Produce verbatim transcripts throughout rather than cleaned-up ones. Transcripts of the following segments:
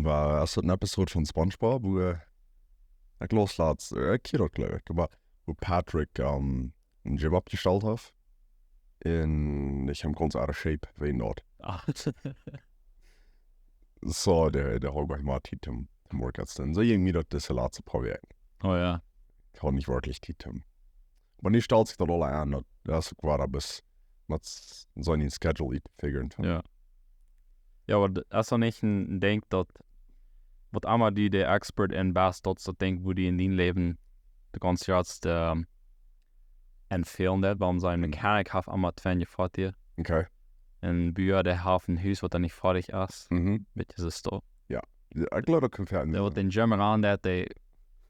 Wia, es daut een Episode von SpongeBob, wua, äh, ekj läs latst, äh, ekj hia daut, jleew ekj, oba wua Patrick, ähm, een Gym oppjestalt haft. Un ekj hab gaunz out of shape, wäajen daut. Ah. Soo, dee, dee haud nich mea Tiet om, om Workouts to doonen. Soo jinkj mie daut dise latste poa Wäakj. Oh jo. Ekj haud nich werkjlich Tiet om. Oba nu stalt sikj daut aul aun, daut, daut es uk woa, bat mott s-, soo een Schedule utfigure. Jo. Jo, oba daut es uk nich een, een Dinkj daut, waut emma dee, dee Expert en best, daut es daut Dinkj, wua dee en dien Läwen de gaunze Tiet, ähm, empfehlen deit, wuarom sien Mechanic haft emma twee foadich. Okay. Un Bua, dee haft een Hus, waut dan nich foadich es. Mhm. Met dise Stoff. Jo. Jo, ekj jleew, daut kjemt ver. Dee waut dän Gym aun deit, dee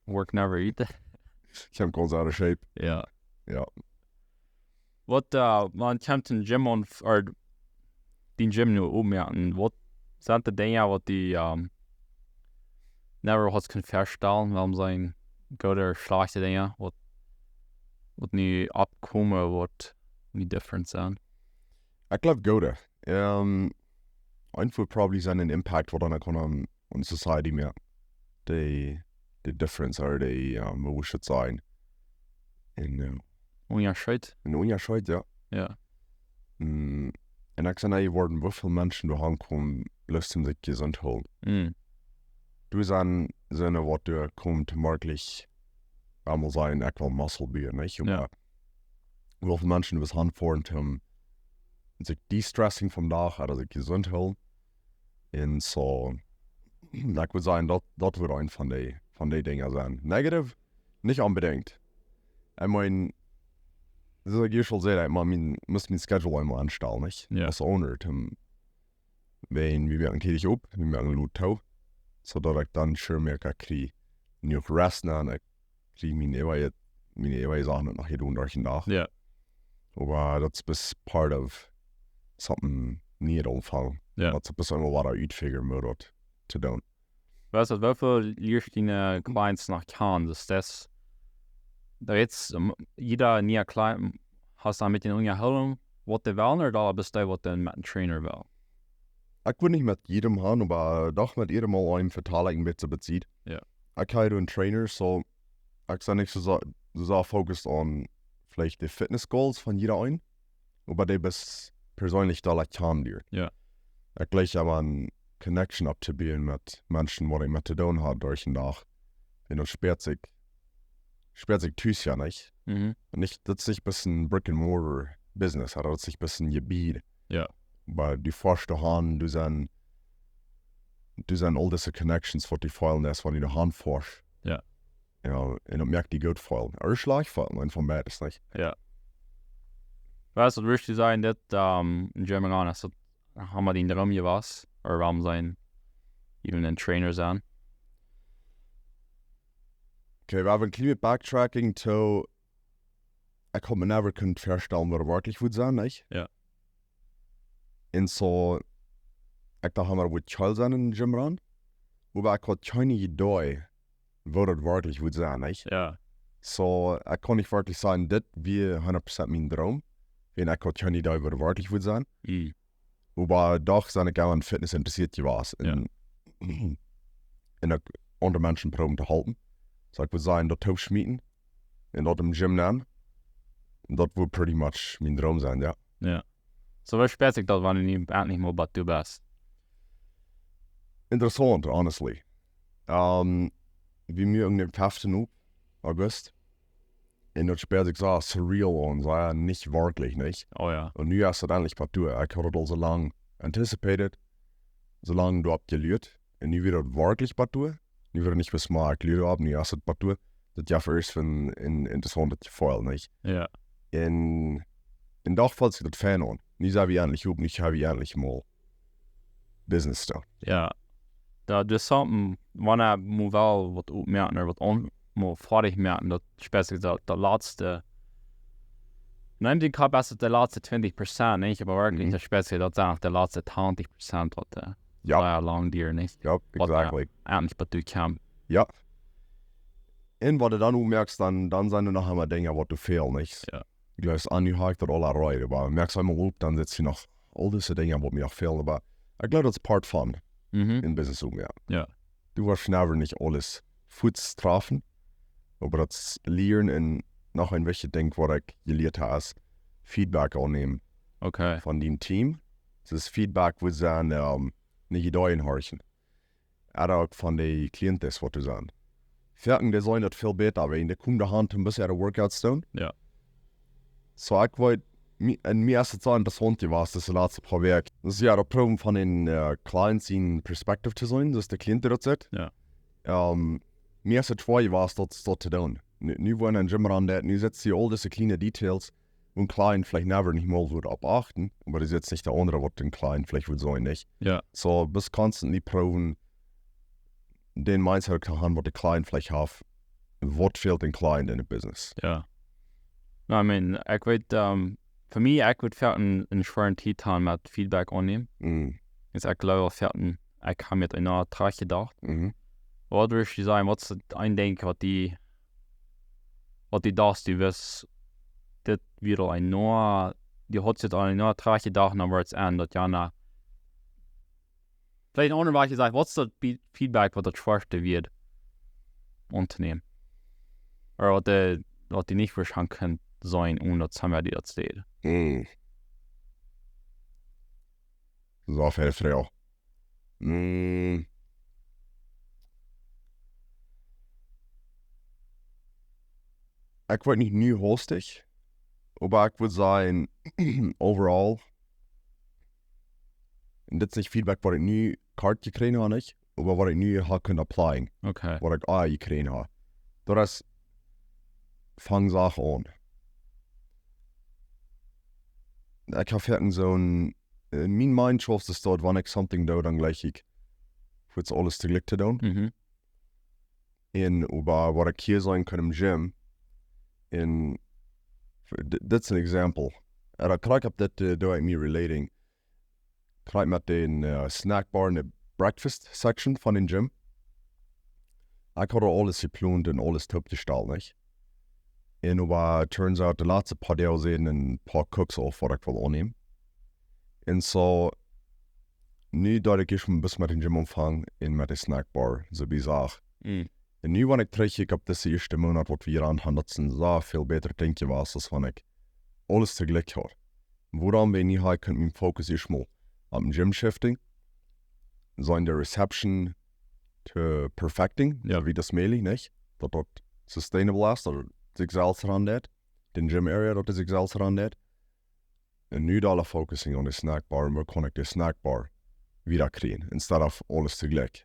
work never eat. Ekj hab gaunz out of shape. Jo. Jo. Waut, äh, wan kjemt een Gym aun, or dee Gym nu oppmoaken, waut sent de Dinja waut dee, ähm, never haud kunnen faststalen, wuarom sent goode, schlajchte Dinja, waut, waut nu oppkomen, waut nu different sent? Ekj jleew goode. Ähm, eent woat probably sennen een Impact waut dan kaun aun, aun society moaken. De, de difference, or de, ähm, woo wudd ekj daut sajen? Een, äh, Unjascheet? Een Unjascheet, jo. Jo. Mm, un ekj sie nich jewoaren, woo väl Menschen doa aunkomen, bloos om sikj jesunt to hoolen. Mm. Doa sent, sent waut doa komen to werkjlich, emol sajen, ekj well Muskel buen, nich? Jo. Oba woo väl Menschen doa aunfoaren om sikj de-stressing vom Dach, ooda sikj jesunt hoolen. Un soo, ekj wudd sajen, daut, daut wudd eent von de, von de Dinja sennen. Negative? Nich onbedinjt. Ekj meen, soo aus ekj ieescht aul säd, ekj meen, mott mien Schedule eemol aunstalen, nich? Jo. Aus owner, om, wan wie moaken tiedich opp, wie moaken lot too, soo daut ekj dan sure moak, ekj kjrie jenuach Rest, un ekj kjrie miene eewje, miene eewje Sachen noch jedonen derch dän Dach. Jo. Oba daut es bloos part of something nieet aunfangen. Jo. Daut es bloos emol waut utfigure om daut to doonen. Weetst du, woo väl lieescht diene Clients noch kjanen? Daut es, daut es, ähm, jieda niea Client, hast du dan met dän Unjahoolen, waut dee wellen, ooda best du waut dan met een Trainer well? Ekj wudd nich met jiedem gonen, oba doch met jiedem mol eenen vetal ekj een bät bie. Jo. Ekj hab een Trainer, soo ekj sie nich soo, soo, soo focused on veleicht de Fitness Goals von jieda een, oba dee best perseenlich doa lat kjanen lieren. Jo. Ekj jleich emma eene Connection opptobuen met Menschen, waut ekj met to doonen hab derch dän Dach. Un daut späat sikj, späat sikj tus, jo, nich? Mhm. Un nich, daut es nich bloos een brick and mortar business, oba daut es nich bloos een Jebied. Jo. Oba du foascht doa han, du sent, du sent aul dise connections, waut du feelen deist, wan du doa han foascht. Jo. Jo, un daut moakt die goot feelen. Ooda schlajcht feelen, eent von beides, nich? Jo. Weetst du, waut wurscht du sajen, daut, ähm, een Gym aun, es daut emma dien Droom jewast, ooda wuarom sent, even een Trainer sennen? Okay, wie haben een kjlien bät backtracking to, ekj haud mie never kunt veastalen, waut daut werkjlich wudd sennen, nich? Jo. Un soo, ekj docht emma, daut wudd cool sennen en een Gym aun, oba ekj haud kjeene Idee, woo daut werkjlich wudd sennen, nich? Jo. Soo, ekj kaun nich werkjlich sajen, dit wia hundat Prozent mien Droom, wiels ekj haud kjeene Idee, woo daut werkjlich wudd sennen. Mm. Oba doch sie ekj emma en Fitness interessieet jewast. Jo. Un, un uk aundre Menschen proowen to halpen. Soo, ekj wudd sajen, daut toop schmieten un daut em Gym nämen. Daut wudd pretty much mien Droom sennen, jo. Jo. Soo, woo späat sikj daut, wan du nu endlich mol bie die best? Interessaunt, honestly. Ähm, wie moaken dän feften opp, August. Un daut späat sikj soo surreal aun, soo, jo, nich werkjlich, nich? Oh jo. Un nu es daut endlich bie die. Ekj haud daut aul soo lang anticipated, soo lang doaropp jeluat. Un nu wia daut werkjlich bie die. Nu wia daut nich bloos mau, ekj lua doaropp, nu es daut bie die. Daut jo, fa ieescht een, een interessauntet Jefeel, nich? Jo. Un, un doch feelt sikj daut fein aun. Nu sent wie endlich opp, nu hab wie endlich mol Business doa. Jo. Daut es something, wan eena mol well waut oppmoaken, ooda waut aun, mol foadich moaken, daut späat sikj daut, daut latste. Nemt dän Kopp, es daut de latste twintich Prozent, nich? Oba werkjlich, mhm, daut späat sikj, daut sent de latste tachentich Prozent, waut, äh, jo, sea lang dieren, nich? Jo, waut, äh, exactly, endlich bie die kjemt. Jo. Un wan du dan oppmoakst, dan, dan sent doa noch emma Dinja, waut die fälen, nich? Jo. Ekj jleew, aun nu hab ekj daut aul erreicht, oba moakst eemol opp, dan sitst du noch aul dise Dinja, waut mie noch fälen, oba ekj jleew, daut es part von. Mhm. En Business omgonen. Jo. Du woascht never nich aules fuaz träfen, oba daut es lieren. Un noch een wichtjet Dinkj waut ekj jelieet hab es Feedback aunnämen. Okay. Von dien Team. Daut es Feedback, woo see, ähm, ne Ideen horchen. Ooda uk von de Clientes waut doa sent. Foaken dee seenen daut väl bäta, wiels dee komen doa han toom bät äare Workouts doonen. Jo. So ekj weet, mi-, un mie es et soo interessaunt jewast, dise latste poa Wäakj. Daut es jo daut Proowen von een, äh, Client sien Perspective to seenen, soo aus de Client daut sitt. Jo. Ähm, mie es et schwoa jewast daut, daut to doonen. Nu, nu woa ekj en Gym ran, daut, nu sitst du aul dise kjliene Details, woo een Client veleicht never nich mol wudd opp achten, oba daut es nich de aundre waut een Client veleicht wudd seenen, nich? Jo. So, bloos constantly proowen, dän Mindset uk to han waut de Client veleicht haft, waut fält een Client en de Business. Jo. No, I mean, ekj weet, ähm, fa mie, ekj wudd foaken, een schwoaren Tiet han met Feedback aunnämen. Mm. Daut ekj jleew foaken, een, ekj hab met eena trajcht jedocht. Mhm. Waut wurscht du sajen, waut es daut een Dinkj waut du, waut du dochst, du wist, dit wia aul een Noah, du haudst dit aul een Noah trajcht jedocht, dan woat et enn daut jo, na, veleicht een aundret waut du sajchst, waut es daut Fe-, Feedback waut daut schwoaste wia auntonämen? Ooda waut du, waut du nich vestonen kunst sennen, onen daut somebody daut sajcht. Hm. Daut es eene Froag. Hm. Ekj weet nich nu hastich, oba ekj wudd sajen, overall, un dit es nich Feedback waut ekj nu kort jekjräajen hab, nich? Oba waut ekj nu hab kunnen applyen. Okay. Waut ekj aul jekjräajen hab. Daut es, fang sacht aun. Ekj hab foaken soon, äh, mien Mind schauft es daut, wan ekj something doo, dan jlikj ekj, fuaz aules toojlikj to doonen. Mhm. Un äwa waut ekj hia sajen kaun em Gym. Un f-, d-, dit es een Example. Un daut krakjt opp dit, äh, doo ekj mie relating. Krakjt met dän, äh, Snackbar un de Breakfast Section von dän Gym. Ekj haud aul aules jeplont un aules toopjestalt, nich? Un äwa, turns out, de latste poa Doag säden een poa Cooks auf waut ekj well aunnämen. Un so, nu daut ekj ieescht mol bloos met dän Gym aunfung un met de Snackbar, soo bie Sach. Mm. Un nu, wan ekj trigjkjikj opp dise ieeschte Moonat waut wie hia aun han, daut es een sea väl bätret Dinkj jewast, aus wan ekj aules toojlikj haud. Wuarom? Wiels nu hab ekj mien Fokus ieescht mol opp dän Gym shifting, soo de Reception to perfecting, jo, soo wiet aus mäajlich, nich? Daut daut sustainable es, daut sikj selfst ran deit, dän Gym Area, daut sikj selfst ran deit. Un nu doa focusing on de Snackbar, un woo kaun ekj de Snackbar wieda kjrieen, instead of aules toojlikj.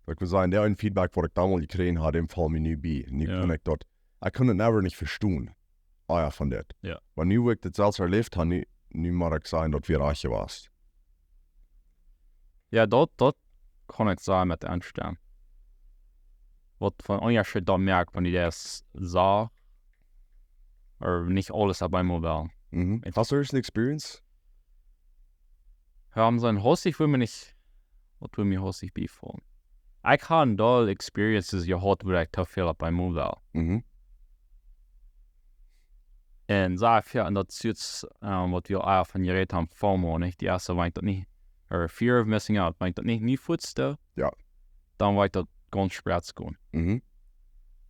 Daut ekj well sajen, dee een Feedback waut ekj donmols jekjräajen haud, dän foll mie nu bie. Nu, jo, kaun ekj daut, ekj kunn et never nich vestonen. Ah jo, von dit. Jo. Oba nu woo ekj dit selfst erläft hab, nu, nu mott ekj sajen daut wia rajcht jewast. Jo, daut, daut kaun ekj sea met enstemmen. Waut fa een Unjascheet daut moakt, wan du daut soo, ooda nich aules opp eemol wellen. Mhm. Hast du ieescht eene Experience? Jo, om sien Haus, ekj well mie nich, waut well mie Haus nich biefaulen. Ekj hab aul Experiences jehaut, wua ekj too väl opp eemol well. Mhm. Un soo, jo, un daut es ieescht, ähm, waut wie aul von jerät haben, FOMO, nich? Dee ieeschte, wan ekj daut nich, or fear of missing out, wan ekj daut nich, nich fuaz doo, jo, dan woat daut gaunz spät komen. Mhm.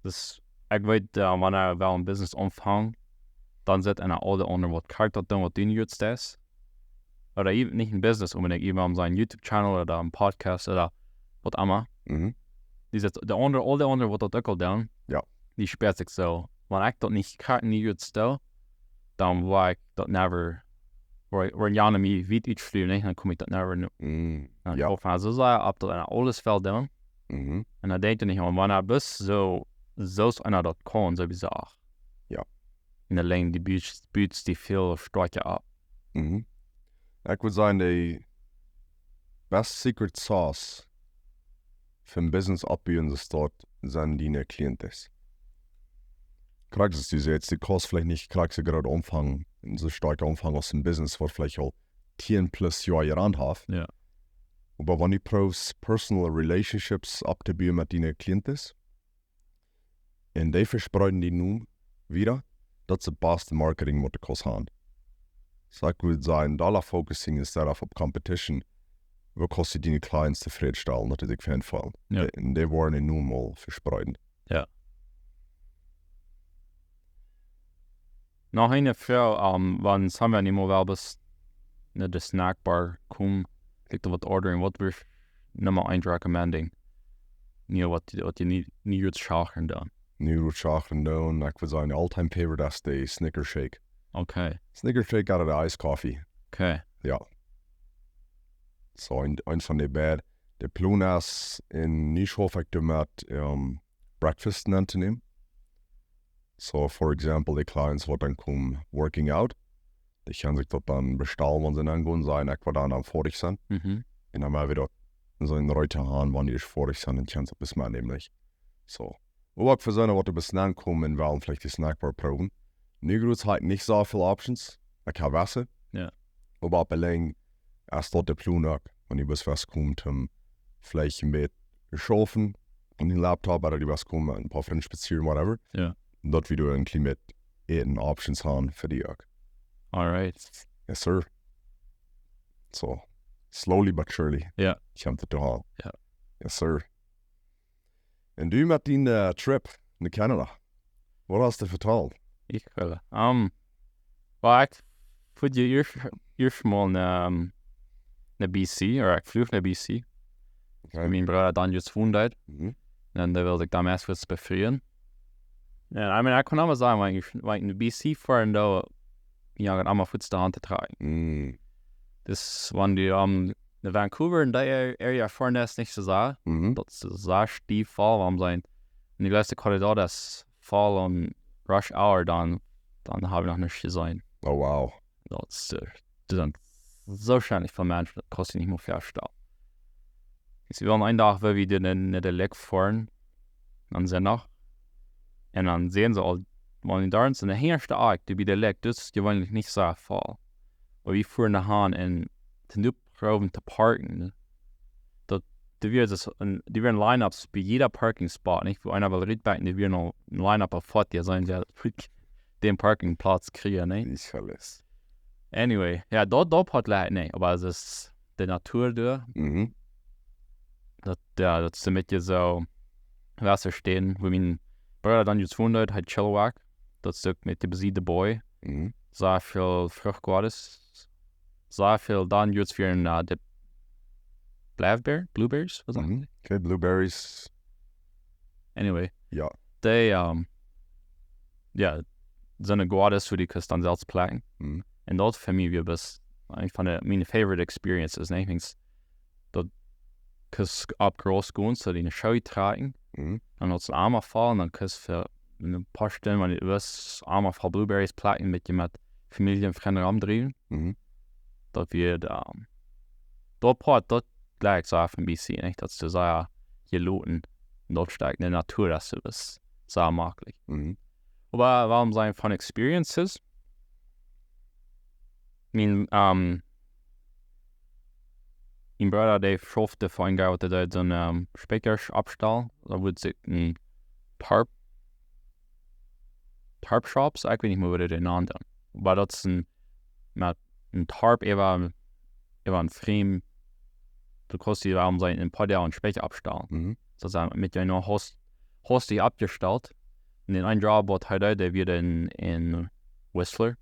Daut, ekj weet, äh, wan ekj well een Business aunfang, dan sitt eena aul de aundre waut krakjt daut doonen waut du nu deist. Ooda even nich een Business onbedinjt, even om sien YouTube Channel ooda een Podcast ooda waut emma. Mhm. Dee sitt, de aundre, aul de aundre waut daut uk aul doonen, jo, dee späat sikj soo. Wan ekj daut nich krakjt nu doo, dan woa ekj daut never, woa, woa jo nich mea wiet utfluagen, nich? Dan kom ekj daut never nu. Mm, jo. Ekj hop, aulsoo soo, opp daut eena aules well doonen. Mhm. Un dan denkj ekj nich aun, wan ekj bloos soo, soo aus eena daut kaun, soo aus ekj saj. Jo. Un dan lenjd dee Buts, Buts dee väl stoakja auf. Mhm. Ekj wudd sajen, de best secret sauce fa een Business oppbuen, es daut sent diene Clientes. Krakjt soo aus du sajchst, du kaust veleicht nich krakjt soo groot aunfangen, soo stoakj aunfangen aus een Business waut veleicht aul tieen plus Joa hia aun haft. Jo. Oba wan du proowst personal relationships opptobuen met diene Clientes, un dee vespreeden dien Nomen wieda, daut es daut baste Marketing waut du kaust haben. So ekj wudd sajen, dolla focusing instead of opp competition, Woo kaust du diene clients tofrädstalen, daut dee sikj fein feelen? Jo. Dee, dee woaren enorm aul vespreeden. Jo. Noch eene Froag, ähm, wan Summer nich mea well best no de Snackbar komen, kjrichst du waut ordern, waut wudd Numma eent recommending? Jo, waut, waut du nich, nich wudd schaufen dan. Nich wudd schaufen dan, ekj wudd sajen, all-time favorite es de Snickers Shake. Okay. Snickers Shake ooda de Iced Coffee. Okay. So, een, een von de beid. De Plon es, un nu schauf ekj doamet, ähm, Breakfast nenn to nämen. So, for example, de clients waut dan komen working out, dee kjennen sikj daut dan bestalen, wan see dan gonen, sajen, ekj well dan, dan foadich sennen. Mhm. Un dan woa wie daut en soone Rute haben, wan dee foadich sent, dan kjennen see daut bes metnämen, nich? So. Oba uk fa soone waut doa bes nenn komen un wellen veleicht de Snackbar proowen. Nu jrod ha ekj nich soo väl options. Ekj hab Wota. Jo. Oba opp de Lenj es daut de Plon uk, wan du best west komen, om veleicht een bät schaufen, aun dän Laptop, ooda du west komen, een poa Frind spazieren, whatever. Jo. Daut wie doa een kjlien bät Äten Options haben fa dee uk. Alright. Yes, sir. So, slowly but surely. Jo. Kjemt et to haben. Jo. Yes, sir. Un du met dien, äh, Trip no Canada. Waut hast du vetalt? Ekj well. Ähm, well, ekj foa ieescht, ieescht mol no, ähm, no B C, ooda ekj fluach no B C. Okay. Mien Brooda dan jrod wond doa. Mhm. Un dan wull ekj doa meist waut befrieen. Jo, I mean, ekj kaun mau sajen, wan ekj, wan ekj no B C foa, dan doo ekj emma fuaz de Haunt trakjen. Mhm. Dus wan du, ähm, no Vancouver un dee Area foaren, es nich soo sea. Mhm. Daut es soo sea stief voll, wuarom sajen. Un de jratste Korridor es voll aun Rush Hour, dan, dan hab ekj noch nich jeseenen. Oh, wow. Daut es, äh, doa sent soo schwind väl Menschen, daut kaust du nich mea väastalen. Wie wieren een Dach, wua wie doa no, no de Lake foaren, aum Sindach. Un dan säden see aul, wan wie doa sent, de hinjaschte Akj, doa bie de Lake, daut es jeweenlich nich soo voll. Oba wie foaren doa han un sent doa proowen to parken. Daut, doa wia daut een, doa wieren Line-ups bie jieda Parking Spot, nich? Wua eena well rutbacken, doa wia noch een Line-up opp foat, dee sent jo dän Parkingplatz kjrieen, nich? Nich aules. Anyway, jo, daut, daut Poat leid, nä, oba et es de Natua doa. Mhm. Daut, jo, daut es een bät soo, Wota steit, wua mien Brooda dan jrod wond, hee Chilliwack. Daut es uk met de Beside Boy. Mhm. Sea väl Fruchtgoades. Sea väl dan jrod wieren, äh, de Blackberry, Blueberries, waut sajcht Mhm. Okay, Blueberries. Anyway. Jo. Dee, ähm, jo, soone Goades, wua du kaust dan selfst plekjen. Mhm. Un daut fa mie wia best eent von de, miene favorite experiences, nä? Wiels daut kaust opp Gras gonen, soo dee Schoo trakjen. Mhm. Un daut es een Eemer voll, un dan kaust fa een poa Stund, wan du west, Eemer voll Blueberries plekjen, met, met Famielje un Frind romdriewen. Mhm. Daut wia, ähm, daut Poat, daut jlikj soo von B C, nich? Daut es soo sea jeloten. Un daut stoakj de Natua, daut es soo, soo maklich. Mhm. Oba wuarom sajen von experiences? Mien, ähm, mien Brooda, dee schauft fa een guy, waut dee deed soone, ähm, Spikja oppstalen. Daut wudd sikj een Tarp, Tarp Shops, ekj weet nich mea, woo dee dee nanen. Oba daut es een, met een Tarp äwa, äwa een Frame, du kaust dee, wuarom sajen, een poa Doag een Spikja oppstalen. Mhm. Soo, soo, met je noch hast, hast die oppjestalt. Un dän eenen Job, waut hee deed, dee wia en, en Whistler.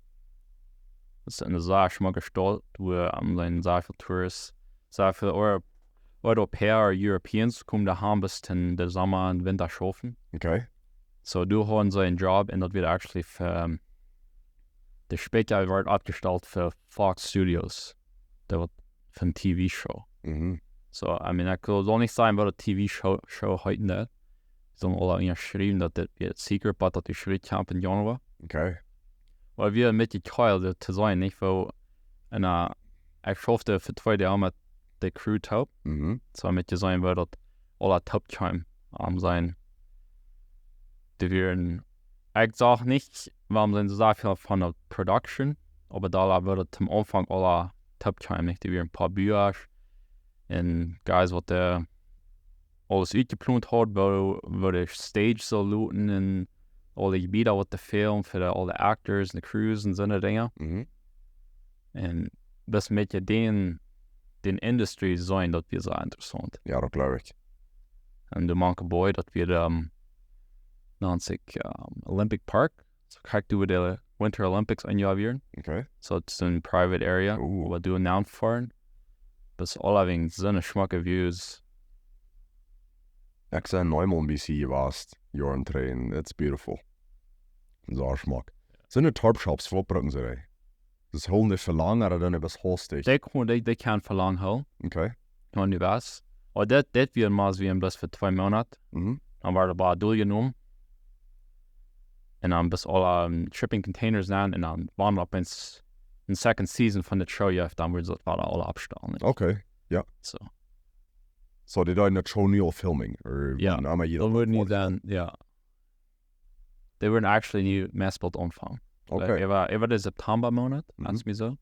Daut es eene sea schmocke Staut, wua, ähm, sent sea väl Touristen, sea väl Euro-, Europäa, Europeans, komen doa han bloos en de Somma un Winta schaufen. Okay. So, doa hauden see een Job un daut wia actually fa, ähm, de Spikja wort oppjestalt fa Fox Studios. Daut wia fa eene T V Show. Mhm. So, I mean, ekj well nich sajen, waut de T V Show, Show heeten deed. See sellen aule unjaschriewen, daut dit wia secret, oba daut es rutjekomen en Januar. Okay. Oba wia een bät cool, daut to seenen, nich? Woo, un, äh, ekj schaufte fa twee Doag met de Crew toop. Mhm. So, met to seenen, woo daut aula toop kjeem, ahm, sent. Dee wieren, ekj sach nich, wuarom sent see soo väl von de Production, oba daut wia daut aum Aunfank aula toop kjeem, nich? Dee wieren een poa Buasch un Guys, waut, äh, aules utjeplont haud, woo, woo de Stage sull loten un aule Jebieda, waut to filmen fa de, aule Actors un de Crews un soone Dinja. Mhm. Un daut met dän dän Industry sennen, daut wia sea interessaunt. Jo, daut jleew ekj. Un de Monkey Boy, daut wia, ähm, nant sikj, ähm, Olympic Park. Soo, kjikj, doa wia de Winter Olympics een Joa wieren. Okay. Soo, daut es een private area, Oh. wua doa nenn foaren. Daut es aulawäajen soone schmocke Views. Ekj sie nu eemol en B C jewast, Joaren trigj. It's beautiful. Sea schmock. Sent de Tarp Shops, waut brucken see dee? Daut hoolen dee fa lang, ooda dan bloos haustich? Dee kjennen, dee, dee kjennen fa lang hoolen. Okay. Noch nich waut. Oba dit, dit wia mau, wia bloos fa twee Moonat. Mhm. Dan wia daut bie doa jenomen. Un dan bloos aule, ähm, shipping containers aun un dan wan opp eent een second season von de Show jeft, dan wudden see daut wada aule aufstalen. Okay, jo. Soo. Soo, dee deeden daut Show nu aul filming, or Jo, dan wudden dee dan, jo. Dee wudden actually nu meist boolt aunfangen. Okay. Äwa, äwa de September Moonat, Mhm. meenst du soo?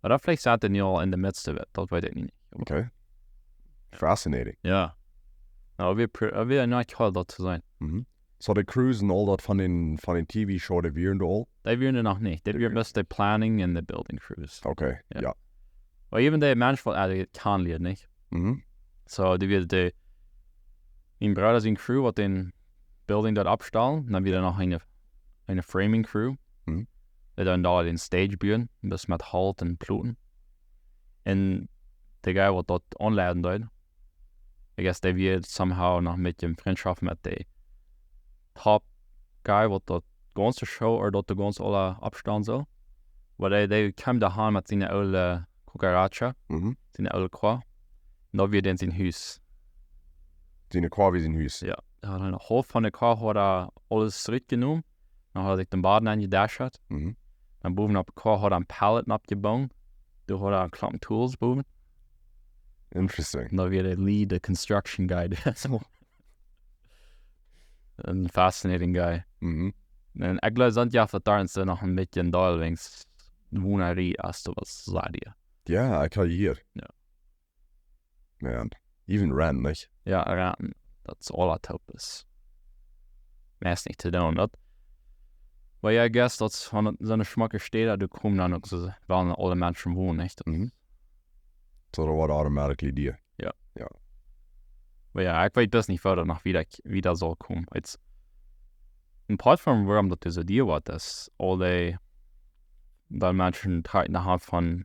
Ooda veleicht sent dee nu aul en de Midd von daut, daut weet ekj nich. Okay. Fascinating. Jo. Nu, wie pre-, wie nich cool daut to seenen. Mhm. Soo, de Crews un aul daut von dän, von dän T V Show, dee wieren doa aul? Dee wieren doa noch nich. Dee Dee wieren wieren bloos de planning un de building crews. Okay, Jo. jo. Oba even de Mensch waut, äh, kjanen lieed, nich? Mhm. Soo, dee wia de, mien Brooda sien Crew, waut dän Building doa aufstalen. Dan wia doa noch eene, eene framing crew. Mhm. Dee dan doa dän Stage buen, daut met Holt un Pluten. Un de guy, waut daut aunleiden deed, I guess, dee wia somehow noch met de Frintschoft met de top guy, waut daut gaunze Show, ooda daut de gaunze aule aufstalen sull. Oba dee, dee kjeem doa aun met siene oole Cucaracha, Mhm. siene oole Koa. Un daut wia dan sien Hus. Siene Koa wia sien Hus? Jo, hee haud een Haulf von de Koa, haud hee aules trigjjenomen. Dan haud hee sikj dän Boden aunjedascht. Mhm. Dan bowen opp de Koa haud hee een pallet oppjebungen. Doa haud hee een Klompen tools bowen. Interesting. Un dan wia de Lee, de construction guy. Soo. Een fascinating guy. Mhm. Un ekj jleew, daut jeft daut doa soo noch een bät een Deel wäajen Wonerie aus doa waut, saj ekj. Jo, ekj hab hia. Jo. Man, even rent, nich? Jo, rent. Daut es aul daut opp es. Meist nich to doonen, daut. Oba jo, I guess, daut es von soone schmocke Städ, doa komen dan uk soo, wua aule Menschen wonen, nich? Daut Mhm. Soo, daut woat automatically dea. Jo. Jo. Oba jo, ekj weet bloos nich, woo daut noch wieda, wieda saul komen. It's, een Poat von wuarom daut dise Idee woat, es aul dee, daut Menschen trakjen no Hus von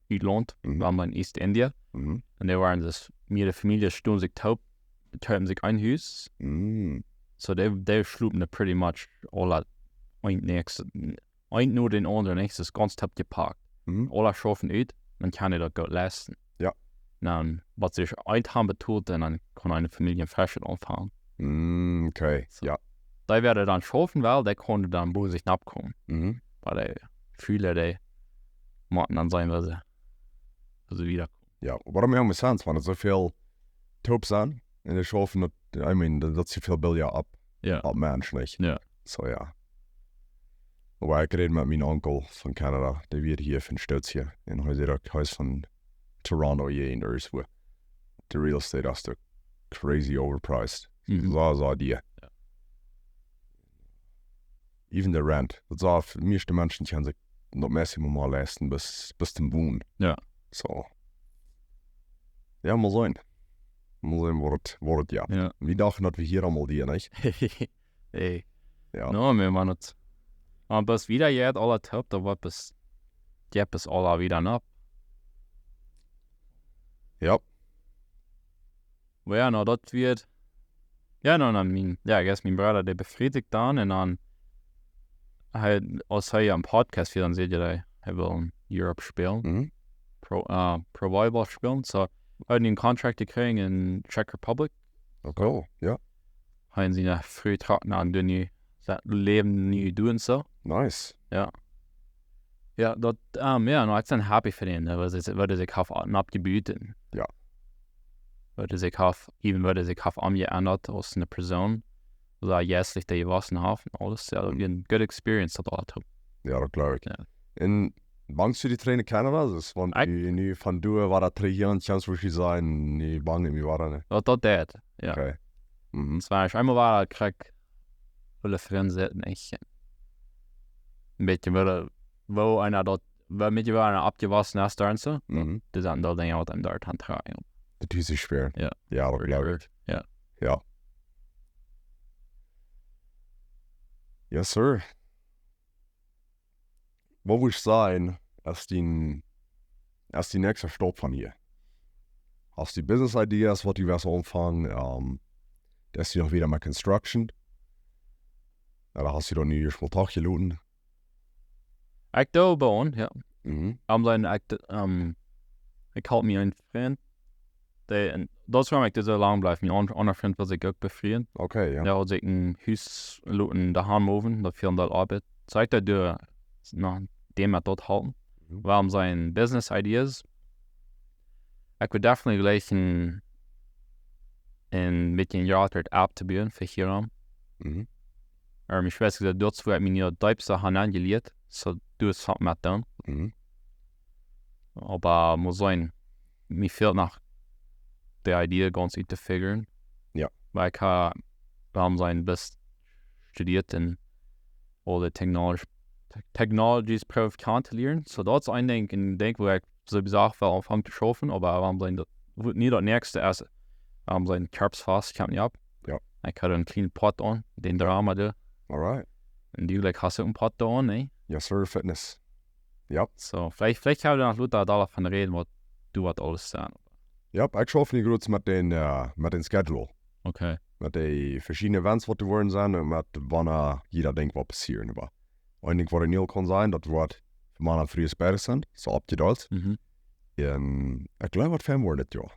Utlaunt, Mhm. wan en East India. Mhm. Un dee wieren dan, mea Famieljes stunden sikj toop, kjeepen sikj een Hus. Mhm. Soo, dee, dee schlopen doa pretty much aule een näakjste, een no dän aundren, nich? Daut es gaunz toop jepakt. Mhm. Aule schaufen ut, dan kaun dee daut goot leisten. Jo. Dan, waut see een haben betolt, un dan kaun eene Famielje fresch aunfangen. Mm, okay, Soo. Jo. Dee wieren dan schaufen, wiels dee kunnen dan bie sikj nokomen. Mhm. Oba dee Famielje, dee motten dan seenen, woo see, woo see wieda Jo, oba daut moakt mie Sens, wan et soo väl toop sent un dee schaufen daut, I mean, daut, daut es väl billja opp, Jo. opp Menschen, nich? Jo. Soo, jo. Oba ekj räd met mienen Onkel von Kanada, dee wia hia von Stootje. Un hee säd uk, hee es von Toronto, jo, un doa es wua de real estate es doa crazy overpriced. Mhm. Soo, soo dea. Jo. Even de rent. Daut sent, de mieeschte Menschen kjennen sikj daut meist mau leisten, bloos, bloos toom wonen. Jo. Soo. Jo, mol seenen. Mol seenen, woat et, woat et, jo. Jo. Wie dochten, daut wie hia aul deeden, nich? Hey. Jo. No, mea, Maun, et, oba bloos wieda jeit aule toop, daut woat bloos, jeit bloos aule wieda nopp. Jo. Oba jo, no, daut wia, jo, no, no, mien, jo, I guess mien Brooda, dee befried sikj dan un dan, hee, aus hee een Podcast wia, dan säd hee, hee well en Europe spälen. Mhm. Pro, äh, Pro Volleyball spälen. Soo, hee haud een Contract jekjräajen en Czech Republic. Okay, jo. Hee un siene Fru trocken dan nu, daut Läwen nu doonen soo. Nice. Jo. Jo, daut, ähm, jo, no, ekj sie happy fa dän, nä, waut hee, waut hee sikj haft oppjebut un Jo. waut hee sikj haft, even waut hee sikj haft omjeendat aus eene Persoon, woo hee jeistlich dee jewossen haft un aules. Jo, daut Mhm. wia eene goode Experience, daut aules. Jo, daut jleew ekj. Jo. Un bangst du die trigj no Kanada? Daut es, wan Ekj du nu von doa wada trigj hia aun, Chance, woo sie sennen, nä, bang ekj mie wada, nä? Daut, daut deit, jo. Okay. Mhm. Daut wia eemol wada, kjrieech väle Frind sitten, ekj, een bät woo, woo eena daut Wan met je woaren oppjewossen es doa un soo. Mhm. Daut sent aul Dinja waut eenem doa aun trigjen. Daut es schwoa. Jo. Jo, daut jleew ekj. Jo. Jo. Yes, sir. Waut wudd jie sajen, es dee, es dee näakjste Stap von hia? Hast du Business Ideas, waut du west aunfangen? Ähm, es du noch wada met Construction? Jo, dan hast du dan nu ieescht mol toch jeloten. Ekj doo buen, jo. Mhm. Aum sennen, ekj, d-, ähm, ekj haud mie een Frint, dee, un daut es wuarom ekj soo lang bliew. Mien aun-, aundra Frint wull sikj uk befrieen. Okay, jo. Dee haud sikj een Hus loten doahan moven, daut väl doa Oabeit. Soo ekj doo noch dän met daut halpen. Mhm. Wuarom sent Business Ideas? Ekj wudd definitely jlikj een, een bät een jratret App to buen fa hia. Mhm. Oba ekj weet, daut es wua ekj mie nu daut deepste aun aunjelieet. Soo, doa es waut met doonen. Mhm. Oba mott sennen, mie fält noch dee Idee gaunz uttofigren. Jo. Wiels ekj hab, wuarom sent, best studieet un aule Technolog-, Te-, Technologies proowen kjanen to lieren. Soo, daut es een Dinkj, een Dinkj wua ekj sowieso well aunfangen to schaufen, oba wuarom sent daut, wua nu daut näakjste es, wuarom sent Kjarps fast, kjemt nich opp. Jo. Ekj haud een kjlienen Pot aun, dän Drama doa. Alright. Un du, like, hast du een Pot doa aun, nä? Yes, sir, Fitness. Jo. Soo, veleicht, veleicht kjenn wie noch lota doavon räden, waut du waut aules sent. Jo, ekj schauf nu krakjt met dän, äh, met dän Schedule. Okay. Met dee veschiedne Events waut doa woaren sent un met wanea jieda Dinkj waut passieren woat. Een Dinkj waut ekj nu aul kaun sajen, daut woat Mana Frius Patterson, soo oppjedeelt. Mhm. Un ekj jleew waut fein woat dit Joa.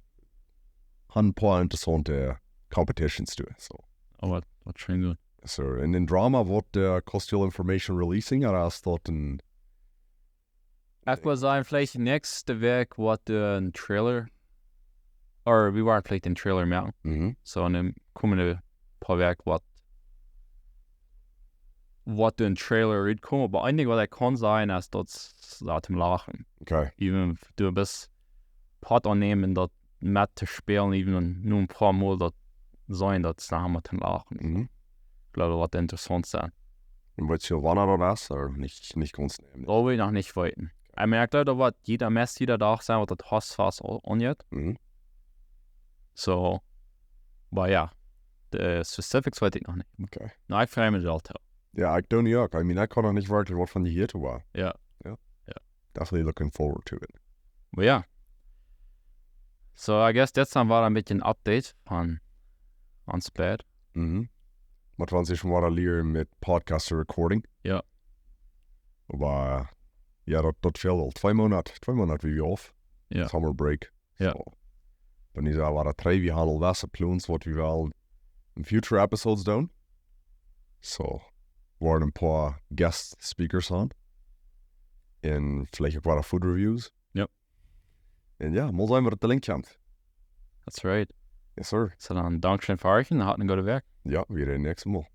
Haben een poa interessaunte Competitions doa, soo. Oh, waut, waut scheen goot. Soo, un dän Drama woat, äh, Coastal Information releasing, oba es daut een Ekj wudd sajen, veleicht näakjste Wäakj woat een Trailer. Ooda wie woaren veleicht een Trailer moaken. Mhm. Soo, en de komende poa Wäakj woat, woat een Trailer rutkomen. Oba een Dinkj waut ekj kaun sajen es daut es, lot am lachen. Okay. Even du best Part aunnämen, daut met to spälen, even nu een poa Mol daut sennen, daut es noch emma to lachen. Mhm. Ekj jleew, daut woat interessaunt sennen. Un weetst du, wanea daut es, ooda nich, nich gaunz nämen? Daut well ekj noch nich weeten. Ekj meen, ekj jleew, daut woat jieda, meist jieda Dach sennen, waut daut Host fast aul aunjeit. Mhm. Soo, oba jo, de specifics weet ekj noch nich. Okay. Nä, ekj frei mie aul to. Jo, ekj doo nu uk. I mean, ekj kaun noch nich werkjlich waut von die hieren, oba Jo. Jo. Jo. Definitely looking forward to it. Oba jo. So, I guess daut es dan wada een bät een Update von ons beid. Mhm. Waut wie ons hia wada lieren met Podcast Recording. Jo. Oba, jo, daut, daut fält aul twee Moonat, twee Moonat wie wie auf. Jo. Summer break. Jo. So. Dan es wada trigj, wie haben aul waut Plons, waut wie wellen en future episodes doonen. So, woaren een poa guest speakers haben. Un veleicht uk wada food reviews. Jo. Un jo, mol seenen, waut de Link kjemt. That's right. Yes, sir. So dan, dankscheen fa hia, un haud een gooden Wäakj. Jo, wie räden näakjstet Mol.